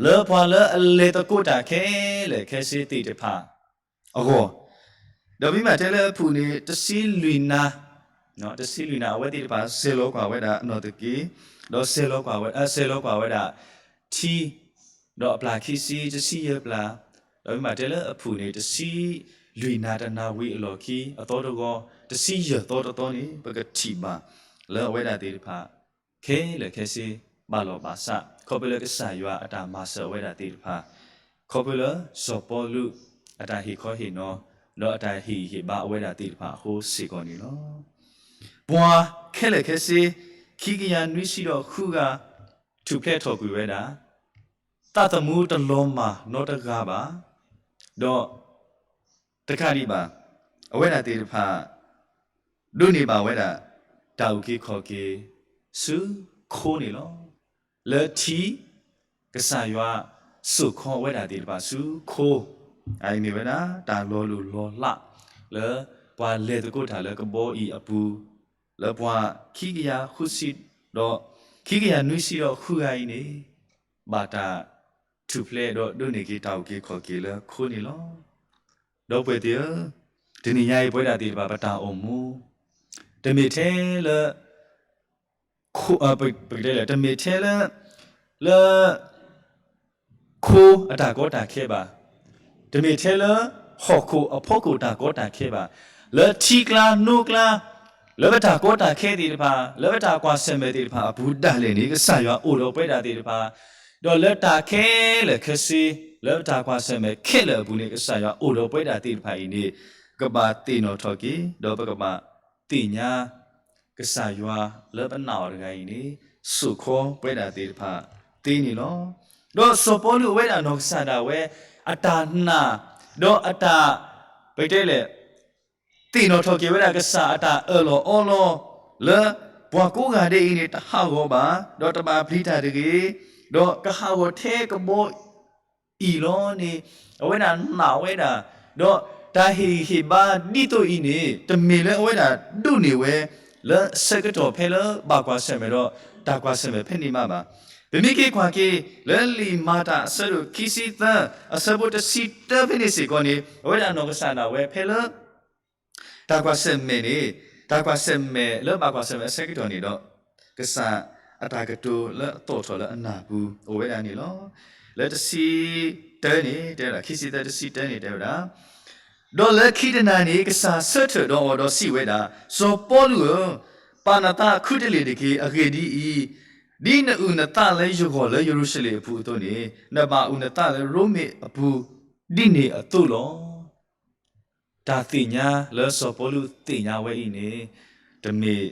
လၢပှၤလၢအလဲၤသကိးတၢ်ခဲလၢာ်ခဲဆ့သ့ၣ်တဖၣ်အဂီၢ်, ဒီးပမ့ၢ်တဲလၢအဖုၣ်န့ၣ် တဆံလွံၢ်နၤ, တဆံလွံၢ်နၤ အဝဲသ့ၣ်တဖၣ်စဲၤလီၤကွၢ်ဝဲဒၣ်အနီၢ်သက့, ဒီးစဲၤလီၤကွၢ်ဝဲ, စဲၤလီၤကွၢ်ဝဲဒၣ်ထံ, ဒီးအပျၢ်ခံဆံ တဆံယဲၢ်ပျၢ်, ဒီးပမ့ၢ်တဲလၢအဖုၣ်န့ၣ် တဆံလွံၢ်နၤတနၤဝံၤအလီၢ်ခံ အသီတဂီၤ, တဆံယဲၢ်သီတသီန့ၣ် ပကထံၣ်ဘၣ် လၢအဝဲဒၣ်သ့ၣ်တဖၣ် ခဲလၢာ်ခဲဆ့ ဘၣ်လီၤဘၣ်စး ခီဖျိလၢကစၢ်ယွၤအတၢ်မၤစၢၤအဝဲဒၣ်သ့ၣ်တဖၣ်, ခီဖျိလၢစီၤပီလူးအတၢ်ဟ့ၣ်ခီဟ့ၣ်နီၤ ဒီးအတၢ်ဟ့ၣ်ဂံၢ်ဟ့ၣ်ဘါအဝဲဒၣ်သ့ၣ်တဖၣ်အဃိစ့ၢ်ကီးန့ၣ်လီၤ. ပှၤခဲလၢာ်ခဲဆ့ ခံကယၤနွံဆံဒီးဃုဂၤ ထူၣ်ဖျဲးထီၣ်ကွံာ်ဝဲဒၣ်, သးသမူတလီၤမၢ်နီတဂၤဘၣ်, ဒီး တကးဒံးဘၣ် အဝဲဒၣ်သ့ၣ်တဖၣ် ဒိးန့ၢ်ဘၣ်ဝဲဒၣ် တၢ်အုၣ်က့ၤခီၣ်က့ၤ ဆူခိန့ၣ်လီၤ. လၢထံ ကစၢ်ယွၤစိာ်ခီဝဲဒၣ်သ့ၣ်တဖၣ်ဆူခိ, အအံၤမ့ၢ်ဝဲဒၣ် တၢ်လီၤလိၢ်လီၤလး လၢပှၤလဲၤသကိးတၢ်လၢကဘီအံၤအပူၤ, လၢပှၤခံကယၤဃုဆံ ဒီး ခံကယၤနွံဆံဒီးဃုဂၤအံၤန့ၣ် ဘၣ်တၢ်ထူၣ်ဖျဲးဒီးဒိးန့ၢ်က့ၤတၢ်အုၣ်က့ၤခီၣ်က့ၤလၢခိန့ၣ်လီၤ. ဒီပုၢ်ဝဲၢ်သ့ၣ်ဧၢ, တနံၤညါအံၤပဝဲဒၣ်သ့ၣ်တဖၣ်ပတၢ်အိၣ်မူ တမ့ၢ်ထဲလၢ ခိ, ပကတဲလဲၣ် တမ့ၢ်ထဲလၢ လၢ ခိအတၢ်ကီတၢ်ခဲဘၣ်, တမ့ၢ်ထဲလၢ ဟီၣ်ခိၣ်အဖီခိၣ်တၢ်ကီတၢ်ခဲဘၣ်, လၢထံကျါနိကျါ လၢပတၢ်ကီတၢ်ခဲသ့ၣ်တဖၣ် လၢပတၢ်ကွၢ်ဆၢၣ်မဲာ်သ့ၣ်တဖၣ်အပူၤဒၣ်လဲာ်န့ၣ် ကစၢ်ယွၤအိၣ်ဒီးပဝဲဒၣ်သ့ၣ်တဖၣ်, ဒီးလၢတၢ်ခဲလၢာ်ခဲဆ့ လၢပတၢ်ကွၢ်ဆၢၣ်မဲာ်ခဲလၢာ်အပူၤန့ၣ် ကစၢ်ယွၤအိၣ်ဒီးပဝဲဒၣ်သ့ၣ်တဖၣ်အံၤန့ၣ် ပကဘၣ်သ့ၣ်နီၣ်ထီၣ်က့ၤ ဒီးပကဘၣ်သ့ၣ်ညါ ကစၢ်ယွၤလၢပနာ်အီၤတဂၤအံၤန့ၣ် စိာ်ခီပဝဲဒၣ်သ့ၣ်တဖၣ်သ့န့ၣ်လီၤ. ဒီးစီၤပီလူးအဝဲဒၣ်နီၢ်ကစၢ်ဒၣ်ဝဲ အတၢ်နာ် ဒီးအတၢ် ပတဲလဲၣ် သ့ၣ်နီၣ်ထီၣ်က့ၤဝဲဒၣ်ကစၢ်အတၢ်အၢၣ်လီၤအီလီၤ လၢပှၤကိးဂၤဒဲးအံၤန့ၣ် တဟးဂီၤဘၣ် ဒီးတဘၣ်ပျံၤတၢ်တဂ့ၤ, ဒီးကဟးဂီၤထဲကဘီ အံၤလီၤန့ၣ် အဝဲဒၣ်နာ်ဝဲဒၣ်, ဒီးတၢ်ဟ့ၣ်ဂံၢ်ဟ့ၣ်ဘါဒ်သိးအံၤန့ၣ် တမ့ၢ်လၢအဝဲဒၣ်ဒိးန့ၢ်ဝဲ လၢအဆၢကတီၢ်ဖဲလၢဘၣ်ကွၢ်ဆၢၣ်မဲာ်ဒီး တၢ်ကွၢ်ဆၢၣ်မဲာ်ဖဲန့ၣ်မးဘၣ်. ပမ့ၢ်က့ၤကွၢ်က့ၤ လၢလံာ်မၤတၢ်အဆၢဒိၣ်ခံဆံသၢ အဆၢဖိတဆံတၢဖဲန့ၣ်စ့ၢ်ကီးန့ၣ် အဝဲဒၣ်နီၢ်ကစၢ်ဒၣ်ဝဲဖဲလၢ တၢ်ကွၢ်ဆၢၣ်မဲာ်န့ၣ် တၢ်ကွၢ်ဆၢၣ်မဲာ်လၢဘၣ်ကွၢ်ဆၢၣ်မဲာ်အဆၢကတီၢ်န့ၣ်ဒီး ကစၢ်အတၢ်ကတိၤလၢအသီၣ်ထီၣ်လၢအနၢ်ပူၤအိၣ်ဝဲဒၣ်န့ၣ်လီၤ. လၢတဆံတၢန့ၣ် တဲဝဲဒၣ် ခံဆံသၢတဆံတၢန့ၣ်တဲဝဲဒၣ်, ဒီးလၢခံတနၤန့ၣ် ကစၢ်ဆၢထၢၣ်ဒီးအီၤဒီးစံးဝဲဒၣ်, စီၤပီလူးဧၢ, ပာ်နသးခူတလ့ၢ်တက့ၢ်. အဂ့ၢ်ဒ်အံၤ, ဒ်နအုၣ်နသးလၢယဂီၢ်လၢယရူၤၡလ့ၣ်အပူၤအသိးန့ၣ် နဘၣ်အုၣ်နသးလၢရိမ့ၤအပူၤဒ်န့ၣ်အသိးလီၤ. တၢ်သ့ၣ်ညါလၢစီၤပီလူးသ့ၣ်ညါဝဲအံၤန့ၣ် တမ့ၢ်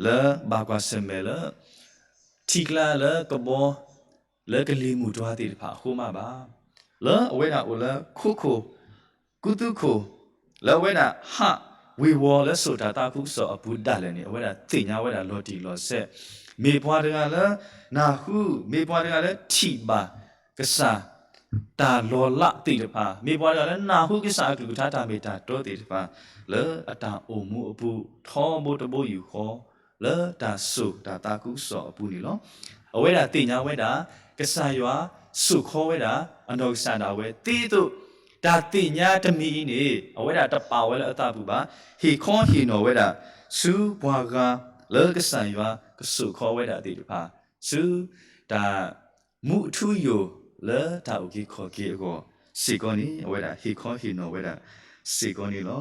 လၢဘၣ်ကွၢ်ဆၢၣ်မဲာ်လၢ ထံကျါလၢကဘီ လၢကလံၤမုၢ်တွၤသ့ၣ်တဖၣ်အဃိမးဘၣ်. လၢအဝဲဒၣ်အိၣ်လၢခိခိၣ် ကူသူခိၣ် လၢအဝဲဒၣ်ဟးဝ့ၤဝီၤလၢစိာ်တၢ်သးခုကစီၣ်အပူၤဒၣ်လဲာ်န့ၣ် အဝဲဒၣ်သ့ၣ်ညါဝဲဒၣ်လီၤတံၢ်လီၤဆဲး, မ့ၢ်ပှၤတဂၤလၢနၢ်ဟူ, မ့ၢ်ပှၤတဂၤလၢထံၣ်ဘၣ်ကစၢ် တၢ်လီၤလးသ့ၣ်တဖၣ်, မ့ၢ်ပှၤတဂၤလၢနၢ်ဟူကစၢ်အကလုၢ်ကထါတၢ်မ့ၢ်တၢ်တီသ့ၣ်တဖၣ် လၢအတၢ်အိၣ်မူအပူၤ ထီဘိတဘိယူၢ်ဃီ လၢတၢ်စိာ်တၢ်သးခုကစီၣ်အပူၤန့ၣ်လီၤ. အဝဲဒၣ်သ့ၣ်ညါဝဲဒၣ် ကစၢ်ယွၤစိာ်ခီဝဲဒၣ် အနီၢ်ကစၢ်ဒၣ်ဝဲသ့သိး တၢ်သ့ၣ်ညါတမံၤအံၤန့ၣ် အဝဲဒၣ်တပာ်ဝဲလၢအသးပူၤဘၣ်, ဟ့ၣ်ခီဟ့ၣ်နီၤဝဲဒၣ် ဆူပှၤဂၤ လၢကစၢ်ယွၤကစိာ်ခီဝဲဒၣ်သ့ၣ်တဖၣ် ဆူတၢ်မူအထူအယိာ်လၢတၢ်အုၣ်က့ၤခီၣ်က့ၤအဂီၢ်စ့ၢ်ကီးန့ၣ် အဝဲဒၣ်ဟ့ၣ်ခီဟ့ၣ်နီၤဝဲဒၣ်စ့ၢ်ကီးန့ၣ်လီၤ.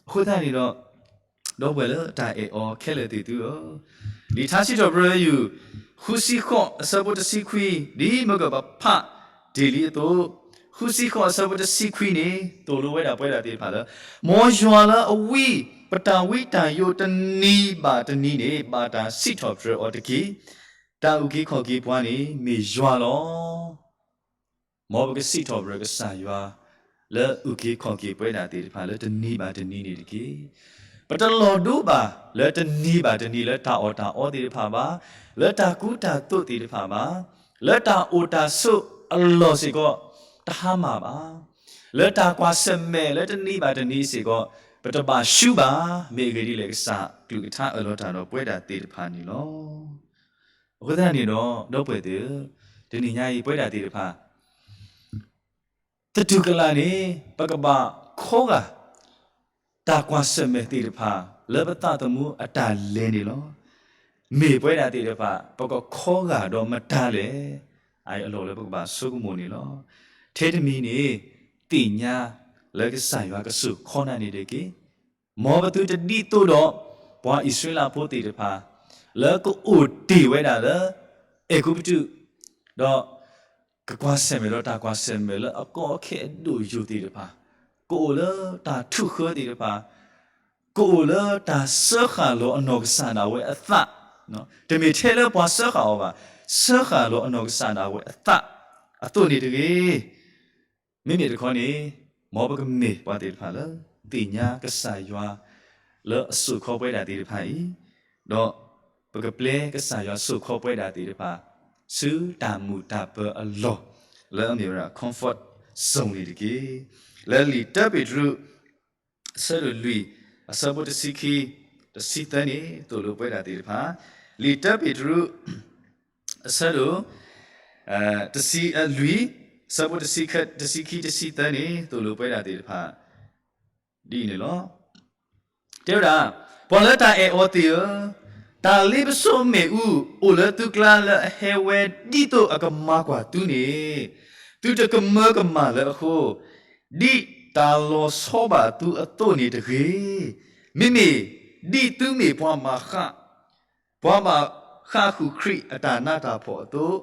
အဃိသတးန့ၣ်ဒီး ဒီပုၢ်ဝဲၢ်လၢတၢ်အဲၣ်အီၤခဲလၢာ်သ့ၣ်သုဧၢ, လံာ်ထါစံးထီၣ်ပတြၢၤယုၢ် ဃုဆံဃိး အဆၢဖိတဆံခွံ, ဒ်မၢကၢၢ်ပဖးတ့ၢ်လံအသိး, ဃုဆံဃိး အဆၢဖိတဆံခွံန့ၣ် သိၣ်လိဝဲဒၣ်ပဝဲဒၣ်သ့ၣ်တဖၣ်လၢ မ်ယွၤလၢအဝံ ပတၢ်ဝံတၢ်ယိးတနံၤဘၣ်တနံၤန့ၣ် ဘၣ်တၢ်စံးထီၣ်ပတြၢၤအီၤတက့ၢ်. တၢ်အုၣ်က့ၤခီၣ်က့ၤပှၤန့ၣ် မ့ၢ်ယွၤလီၤ. မ်ပကစံးထီၣ်ပတြၢၤကစၢ်ယွၤ လၢအုၣ်က့ၤခီၣ်က့ၤပဝဲဒၣ်သ့ၣ်တဖၣ်လၢတနံၤဘၣ်တနံၤန့ၣ်တက့ၢ်. ပတလီၤဒိဘၣ်လၢတနံၤဘၣ်တနံၤလၢတၢ်အီၣ်တၢ်အီသ့ၣ်တဖၣ်ဘၣ်, လၢတၢ်ကူတၢ်သိးသ့ၣ်တဖၣ်ဘၣ်, လၢတၢ်အိၣ်တၢ်ဆိးအလီၢ်စ့ၢ်ကီး တဟါမၢ်ဘၣ်, လၢတၢ်ကွၢ်ဆၢၣ်မဲာ်လၢတနံၤဘၣ်တနံၤစ့ၢ်ကီး ပတဘၣ်ဆူးဘၣ်, မ့ၢ်အဂ့ၢ်ဒ်လဲၣ် ကစၢ်ကလုၢ်ကထါအၢၣ်လီၤတၢ်ဒီးပဝဲဒၣ်သ့ၣ်တဖၣ်န့ၣ်လီၤ. အဃိသတးန့ၣ်ဒီး ဒီပုၢ်ဝဲၢ်သ့ၣ်ဧၢ, တနံၤညါအံၤပဝဲဒၣ်သ့ၣ်တဖၣ် သတူၢ်ကလာ်န့ၣ် ပကဘၣ်ခီဂာ် တၢ်ကွၢ်ဆၢၣ်မဲာ်သ့ၣ်တဖၣ် လၢပသးသမူအတၢ်လဲၤန့ၣ်လီၤ. မ့ၢ်ပဝဲဒၣ်သ့ၣ်တဖၣ် ပကခီဂာ်ဒီးမတၤလဲၣ်, အအံၤအလီၢ်လၢပကဘၣ်ဆိကမိၣ်န့ၣ်လီၤ. ထဲတမံၤန့ၣ် သ့ၣ်ညါလၢကစၢ်ယွၤကစိာ်ခီနၤန့ၣ်တက့ၢ်. မ်ပသုတဒ်သိးဒီး ပှၤအံၣ်စရ့လးဖိသ့ၣ်တဖၣ် လၢကအိၣ်တ့ၢ်ဝဲဒၣ်လၢ အဲၤကူပတူး, ဒီး ကကွၢ်ဆၢၣ်မဲာ်ဒီးတၢ်ကွၢ်ဆၢၣ်မဲာ်လၢအကီအခဲအဒိၣ်ယိာ်သ့ၣ်တဖၣ်, ကအိၣ်လၢတၢ်ထုးဃၢသ့ၣ်တဖၣ်, ကအိၣ်လၢတၢ်စၢဃာ်လီၤအနီၢ်ကစၢ်ဒၣ်ဝဲအသး, တမ့ၢ်ထဲလၢပှၤစၢဃာ်အီၤဘၣ်, စၢဃာ်လီၤအနီၢ်ကစၢ်ဒၣ်ဝဲအသး အသိးန့ၣ်တဂ့ၤ. မ့မ့ၢ်တခီန့ၣ် မ်ပကမ့ၢ်ပှၤသ့ၣ်တဖၣ်လၢ သ့ၣ်ညါကစၢ်ယွၤ လၢအစိာ်ခီပဝဲဒၣ်သ့ၣ်တဖၣ်အံၤ, ဒီးပကပျဲကစၢ်ယွၤစိာ်ခီပဝဲဒၣ်သ့ၣ်တဖၣ် ဆူတၢ်မုာ်တၢ်ပၢၤအလီၢ် လၢအမ့ၢ်ဝဲဒၣ် comfort zone န့ၣ်တက့ၢ်. လၢလံာ်တၢပ့းတရူး အဆၢဒိၣ်လွံၢ် အဆၢဖိတဆံခံ တဆံသၢန့ၣ် သိၣ်လိပဝဲဒၣ်သ့ၣ်တဖၣ်, လံာ်တၢပ့းတရူး အဆၢဒိၣ် တဆံ လွံၢ် အဆၢဖိတဆံ တဆံခံ တဆံသၢန့ၣ် သိၣ်လိပဝဲဒၣ်သ့ၣ်တဖၣ် ဒ်အံၤန့ၣ်လီၤ. တဲဝဲဒၣ်, ပှၤလၢတၢ်အဲၣ်အီၤသ့ၣ်ဧၢ, တၢ်လ့ပစီမ့ၣ်အူ အိၣ်လၢသုကျါလၢအဟဲဝဲဒ်သိးအကမၤကွၢ်သုန့ၣ်, သုတကမၢကမၣ်လၢအဃိ, ဒ်တၢ်လီၤဆီဘၣ်သုအသိးန့ၣ်တဂ့ၤ. မ့မ့ၢ်ဒ်သုမ့ၢ်ပှၤဘၣ်ဃး ပှၤဘၣ်ဃးဃုာ်ခရံာ်အတၢ်နးတၢ်ဖှီၣ်အသိး,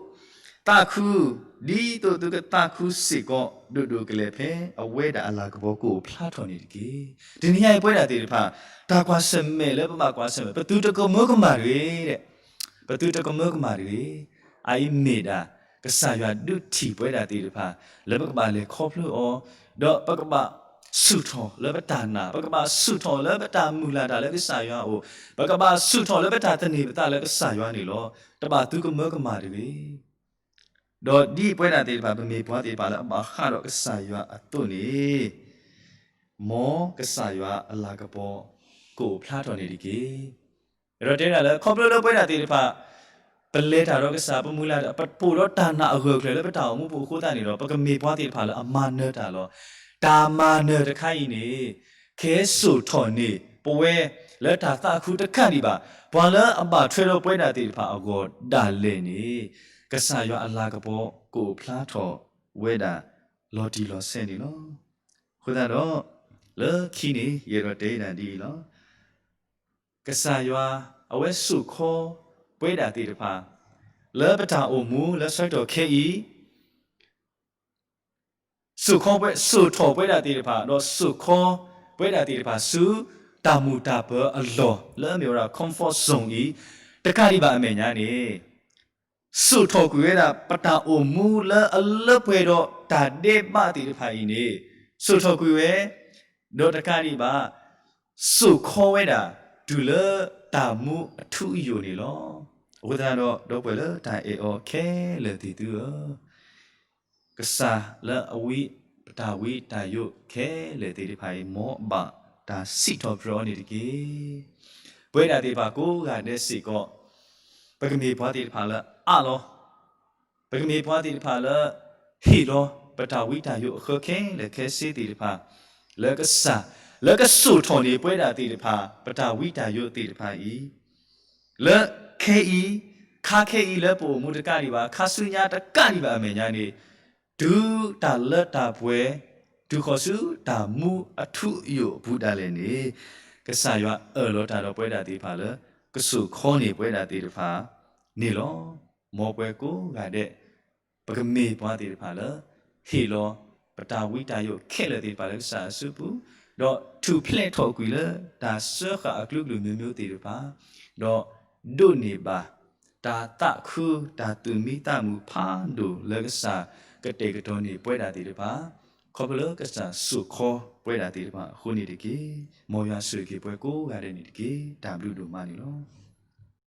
သးခု, ဒ်သိးသုကသးခုစ့ၢ်ကီး ဒိၣ်ဒိၣ်ကလဲာ်ဖဲအဝဲဒၣ်အလၤကပီၤကအိၣ်ဖျါထီၣ်န့ၣ်တက့ၢ်. တနံၤညါအံၤပဝဲဒၣ်သ့ၣ်တဖၣ် တၢ်ကွၢ်ဆၢၣ်မဲာ်လၢပဘၣ်ကွၢ်ဆၢၣ်မဲာ် ပသုတကမၢကမၣ်တဂ့ၤ, ပသုတကမၢကမၣ်တဂ့ၤ. အအံၤမ့ၢ်ဒၣ် ကစၢ်ယွၤဒုးထံၣ်ပဝဲဒၣ်သ့ၣ်တဖၣ် လၢပကဘၣ်လဲၤခီဖျိအီၤ, ဒီးပကဘၣ်ဆူၣ်ထီၣ်လၢပတၢ်နာ်, ပကဘၣ်ဆူၣ်ထီၣ်လၢပတၢ်မုၢ်လၢ်တၢ်လၢကစၢ်ယွၤအအိၣ်, ပကဘၣ်ဆူၣ်ထီၣ်လၢပတၢ်သန့ၤပသးလၢကစၢ်ယွၤန့ၣ်လီၤ. တဘၣ်သုကမၢကမၣ်တဂ့ၤ. ဒီးဒ်ပဝဲဒၣ်သ့ၣ်တဖၣ် ပမ့ၢ်ပှၤသ့ၣ်တဖၣ်လၢအဘၣ်ဃးဒီးကစၢ်ယွၤအသိးန့ၣ်, မ်ကစၢ်ယွၤအလၤကပီၤ ကအိၣ်ဖျါထီၣ်န့ၣ်တက့ၢ်. ဒီးတဲဒၣ်လၢ ခီဖျိလၢပဝဲဒၣ်သ့ၣ်တဖၣ် ပလဲၤတၢ်ဒီးကစၢ် ပမုၢ်လၢ် ပပိာ်ဒီးတၢ်နာ်အဂၢၢ်အကျၢၤလၢပတၢ်အိၣ်မူပူၤအဃိသတးန့ၣ်ဒီး ပကမ့ၢ်ပှၤသ့ၣ်တဖၣ်လၢအမၤနၢၤတၢ်လီၤ. တၢ်မၤနၢၤတခါအံၤန့ၣ် ကဲစိာ်ထီၣ်န့ၢ်ပဝဲလၢတၢ်သးခုတကးဒံးဘၣ်, ပှၤလၢအဘၣ်ထွဲဒီးပဝဲဒၣ်သ့ၣ်တဖၣ်အဂီၢ်ဒၣ်လဲာ်န့ၣ် ကစၢ်ယွၤအလၤကပီၤကအိၣ်ဖျါထီၣ်ဝဲဒၣ်လီၤတံၢ်လီၤဆဲးန့ၣ်လီၤ. အဃိသတးဒီး လၢခံန့ၣ် ယအဲၣ်ဒိးတဲဒၣ်ဒ်အံၤလီၤ. ကစၢ်ယွၤအဝဲစိာ်ခီပဝဲဒၣ်သ့ၣ်တဖၣ် လၢပတၢ်အိၣ်မူလၢဆၢကတီၢ်ခဲအံၤ စိာ်ခီပဝဲ စိာ်ထီၣ်ပဝဲဒၣ်သ့ၣ်တဖၣ် ဒီးစိာ်ခီပဝဲဒၣ်သ့ၣ်တဖၣ်ဆူ တၢ်မုာ်တၢ်ပၢၤအလီၢ် လၢအမ့ၢ်ဝဲဒၣ် comfort zone အံၤ တကးဒံးဘၣ်အမဲာ်ညါန့ၣ် စိာ်ထီၣ်ကွံာ်ဝဲဒၣ်ပတၢ်အိၣ်မူလၢအလၢပှဲၤဒီးတၢ်ဒဲးဘးသ့ၣ်တဖၣ်အံၤန့ၣ် စိာ်ထီၣ်ကွံာ်ဝဲ ဒီးတကးဒံးဘၣ် စိာ်ခီဝဲဒၣ် တုၤလၢတၢ်မူအထူအယိာ်န့ၣ်လီၤ. အဃိသတးဒီး ဒီပုၢ်ဝဲၢ်လၢတၢ်အဲၣ်အီၤခဲလၢာ်သ့ၣ်သုဧၢ, ကစၢ်လၢအဝံ ပတၢ်ဝံတၢ်ယိးခဲလၢာ်သ့ၣ်တဖၣ်အံၤ မ်အဘၣ်တၢ်စံးထီၣ်ပတြၢၤအီၤန့ၣ်တက့ၢ်. ပဝဲဒၣ်သ့ၣ်တဖၣ်ကိးဂၤဒဲးစ့ၢ်ကီး ပကမ့ၢ်ပှၤသ့ၣ်တဖၣ်လၢအးလီၤ ပကမ့ၢ်ပှၤသ့ၣ်တဖၣ်လၢ ဟ့ၣ်လီၤပတၢ်ဝံတၢ်ယိးအဃၢခဲလၢာ်ခဲဆ့သ့ၣ်တဖၣ် လၢကစၢ် လၢကစိာ်ထီၣ်န့ၢ်ပဝဲဒၣ်သ့ၣ်တဖၣ် ပတၢ်ဝံတၢ်ယိးသ့ၣ်တဖၣ်အံၤ လၢခဲအံၤ ခါခဲအံၤလၢပအိၣ်မူတကးဒံးဘၣ် ခါဆူညါတကးဒံးဘၣ်အမဲာ်ညါန့ၣ် တုၤတၢ်လၢတၢ်ပှဲၤ တုၤဃီၤဆူတၢ်မူအထူအယိာ်အပူၤဒၣ်လဲာ်န့ၣ်, ကစၢ်ယွၤအၢၣ်လီၤတၢ်ဒီးပဝဲဒၣ်သ့ၣ်တဖၣ်လၢ ကစိာ်ခီန့ၢ်ပဝဲဒၣ်သ့ၣ်တဖၣ်န့ၣ်လီၤ. မ်ပဝဲကိးဂၤဒဲး ပကမ့ၢ်ပှၤသ့ၣ်တဖၣ်လၢ ဟ့ၣ်လီၤပတၢ်ဝံတၢ်ယိးခဲလၢာ်သ့ၣ်တဖၣ်လၢကစၢ်အစုပူၤ, ဒီးထူၣ်ဖျဲးထီၣ်ကွံာ်လၢတၢ်စၢဃာ်အကလုာ်ကလုာ်မ့ၢ်မ့ၢ်သ့ၣ်တဖၣ်, ဒီးဒိးန့ၢ်ဘၣ် တၢ်သးခု တၢ်သူၣ်မံသးမုာ်ဖးဒိၣ်လၢကစၢ်ကတဲာ်ကတီၤန့ၢ်ပဝဲဒၣ်သ့ၣ်တဖၣ်, ခီဖျိလၢကစၢ်စိာ်ခီပဝဲဒၣ်သ့ၣ်တဖၣ်အဃိန့ၣ်တက့ၢ်. မ်ယွၤဆိၣ်ဂ့ၤက့ၤပှၤကိးဂၤဒဲးန့ၣ်တက့ၢ်. တၢ်ဘျုးဒိၣ်မးန့ၣ်လီၤ.